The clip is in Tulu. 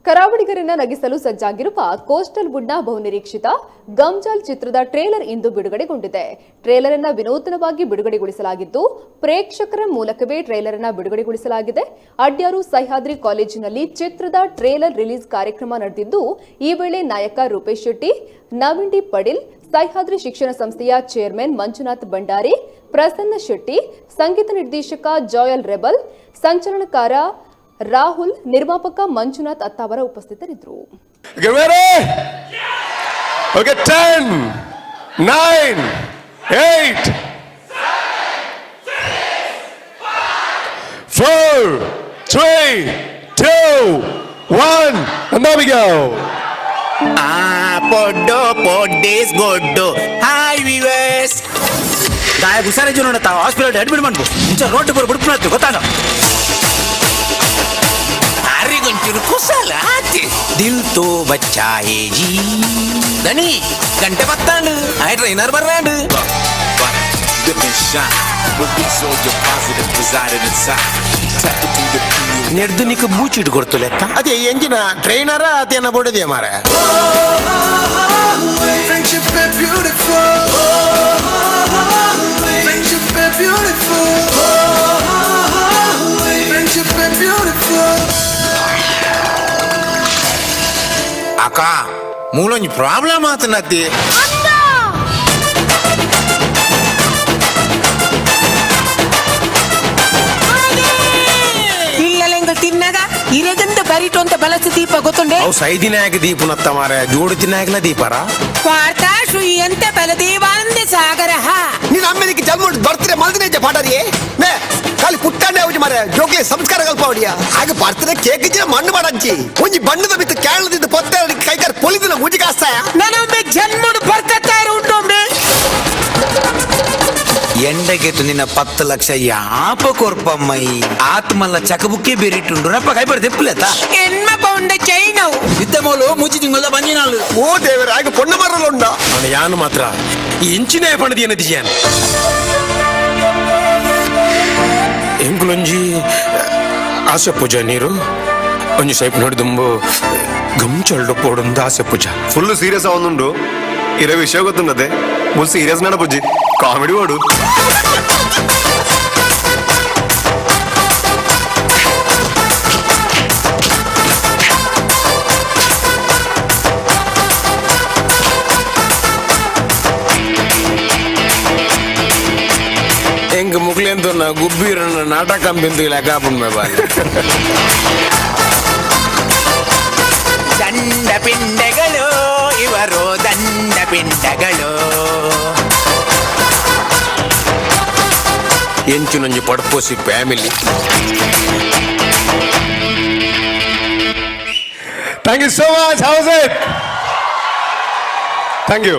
ಕರಾವಳಿಗರನ್ನ ನಗಿಸಲು ಸಜ್ಜಾಗಿರುವ ಕೋಸ್ಟಲ್ ವುಡ್ನ ಬಹುನಿರೀಕ್ಷಿತ ಗಮ್ಜಾಲ್ ಚಿತ್ರದ ಟ್ರೇಲರ್ ಇಂದು ಬಿಡುಗಡೆಗೊಂಡಿದೆ. ಟ್ರೇಲರ್ ಅನ್ನು ವಿನೂತನವಾಗಿ ಬಿಡುಗಡೆಗೊಳಿಸಲಾಗಿದ್ದು, ಪ್ರೇಕ್ಷಕರ ಮೂಲಕವೇ ಟ್ರೇಲರ್ ಅನ್ನು ಬಿಡುಗಡೆಗೊಳಿಸಲಾಗಿದೆ. ಅಡ್ಯಾರು ಸಹ್ಯಾದ್ರಿ ಕಾಲೇಜಿನಲ್ಲಿ ಚಿತ್ರದ ಟ್ರೇಲರ್ ರಿಲೀಸ್ ಕಾರ್ಯಕ್ರಮ ನಡೆದಿದ್ದು, ಈ ವೇಳೆ ನಾಯಕ ರೂಪೇಶ್ ಶೆಟ್ಟಿ, ನವೀನ್ ಡಿ ಪಡಿಲ್, ಸಹ್ಯಾದ್ರಿ ಶಿಕ್ಷಣ ಸಂಸ್ಥೆಯ ಚೇರ್ಮನ್ ಮಂಜುನಾಥ್ ಭಂಡಾರಿ, ಪ್ರಸನ್ನ ಶೆಟ್ಟಿ, ಸಂಗೀತ ನಿರ್ದೇಶಕ ಜಾಯಲ್ ರೆಬಲ್, ಸಂಚಲನಕಾರ ರಾಹುಲ್, ನಿರ್ಮಾಪಕ ಮಂಜುನಾಥ್ ಅತ್ತಾವರ ಉಪಸ್ಥಿತರಿದ್ದರು. Okay, ready? Okay, 10, 9, 8, 4, 3, 2, 1, and there we go. ಆ ಪೊಡ್ಡು ಪೊಡ್ಡೀಸ್ ಗೊಡ್ಡು. ಹಾಯ್ ವಿವೇಸ್. ದಾಯ ಹುಷಾರಿದ್ದು ನೋಡತ್ತ ಹಾಸ್ಪಿಟಲ್ ಅಡ್ಮಿಟ್ ಮಾಡ್ಬು. ಇಂಚ ರೋಡ್ ಬರ್ ಬಿಡ್ಪುನತ್ತು ಗೊತ್ತಾನ. ಅರಿಗೊಂಚೂರು ಕುಸಲ ಆತಿ ದಿಲ್ ತೋ ಬಚ್ಚಾ ಹೇ ಜೀ. ದಣಿ ಗಂಟೆ ಬತ್ತಾಂಡು ಆಯ್ trainer ಬರ್ರಾಂಡು. Dip and shine. Release all your positive residing inside. Tap into your PO. ನೆಡ್ದು ನಿಕ್ ಮೂಚಿಟ್ಟು ಕೊಡ್ತು ಲೆಕ್ಕ. ಅದೇ ಎಂಜಿನ ಟ್ರೈನರ ಅದೇನ ಬೋಡದೆ ಮಾರ. Friendship is beautiful. Friendship is beautiful. Friendship is beautiful. ಅಕ್ಕ ಮೂಲೊಂಜಿ ಪ್ರಾಬ್ಲಮ್ ಆತನತ್ತಿ. ಇಲ್ಲಲೆಂಗ ತಿನ್ನಗ ಇರೆಗಂದ ಬರಿಟು ಅಂತ ಬಲಸು ದೀಪ ಗೊತ್ತುಂಡೆ. ಅವು ಸೈದಿನಾಯಕ ದೀಪನತ್ತ ಮಾರ, ಜೋಡು ತಿನ್ನಾಕಲ ದೀಪರ. ವಾರ್ತಾ ಶ್ರೀಯಂತ ಬಲದೇವಾನಂದ ಸಾಗರ. ನೀನು ಅಮ್ಮೆದಿಕ್ಕೆ ಜನ್ಮ ಬರ್ತ್ಡೇ ಮಲ್ದಿನ ಪಾಡರಿಯೇ ಮೇ ಖಾಲಿ ಪುಟ್ಟಾನೆ ಅವಜಿ ಮಾರೆ ಜೋಗ್ಲೆ ಸಂಸ್ಕಾರ ಕಲ್ಪಾವಡಿಯ ಹಾಗೆ ಬರ್ತ್ಡೇ ಕೇಕ್ ಇಜ್ಜಿನ ಮಣ್ಣು ಮಾಡಂಚಿ ಒಂಜಿ ಬಣ್ಣದ ಬಿತ್ತು ಕೇರಳದಿಂದ ಪೊತ್ತೆ ಕೈಗಾರ ಪೊಲಿದಿನ ಉಜಿ ಕಾಸ್ತಾಯ. ನನೊಮ್ಮೆ ಜನ್ಮಡು ಬರ್ಕತ್ತಾರ ಉಂಟೊಮ್ಮೆ. ಎಂಡಗೆ ನಿನ್ನ 10 ಲಕ್ಷ ಯಾಪ ಕೊರ್ಪಮ್ಮೈ ಆತ್ಮಲ್ಲ ಚಕಬುಕ್ಕೆ ಬೇರಿಟ್ಟುಂಡು ನಪ್ಪ ಕೈಪಡ ತೆಪ್ಪುಲೆತ್ತ. ಎನ್ಮ ಪೌಂಡ ಚೈನವು. ಇದ್ದ ಮೋಲು ಮುಚ್ಚಿ ತಿಂಗಳ ಬಂಜಿನಾಳು. ಓ ದೇವರ ಹಾಗೆ ಪೊಣ್ಣು ಮರಲುಂಡ. ಅವನ ಯಾನು ಮಾತ್ರ ಈ ಇಂಚಿನೇ ಪಣದಿ ಏನದಿಯಾನ ಎಂಕುಲೊಂಜಿ ಆಸೆ ಪೂಜಾ ನೀರು ಒಂಜಿ ಸೈಪ್ ನೋಡಿದುಂಬು ಗಂಚಲ್ಡು ಪೋಡುಂದು ಆಸೆ ಪೂಜಾ. ಫುಲ್ ಸೀರಿಯಸ್ ಆവുന്നുಂಡು ಇರ ವಿಷಯ ಗೊತ್ತುಂಡದೆ. ಫುಲ್ ಸೀರಿಯಸ್ ನಡ ಬುಜ್ಜಿ, ಕಾಮಿಡಿ ಓಡು. ಎಂಕ್ ಮುಕ್ಲೆಂತು ಗುಬ್ಬಿರನ್ನ ನಾಟಕ ಬಿಂದು ಲೆಕ್ಕ ಪುಣ್ಮೆ ಬಾರಿ. ದಂಡ ಪಿಂಡಗಳು ಇವರು ದಂಡ ಪಿಂಡಗಳು. ಎಂಚುನೊಂಜಿ ಪಡ್ಪೋಸಿ family. Thank you so much. How's it? Thank you.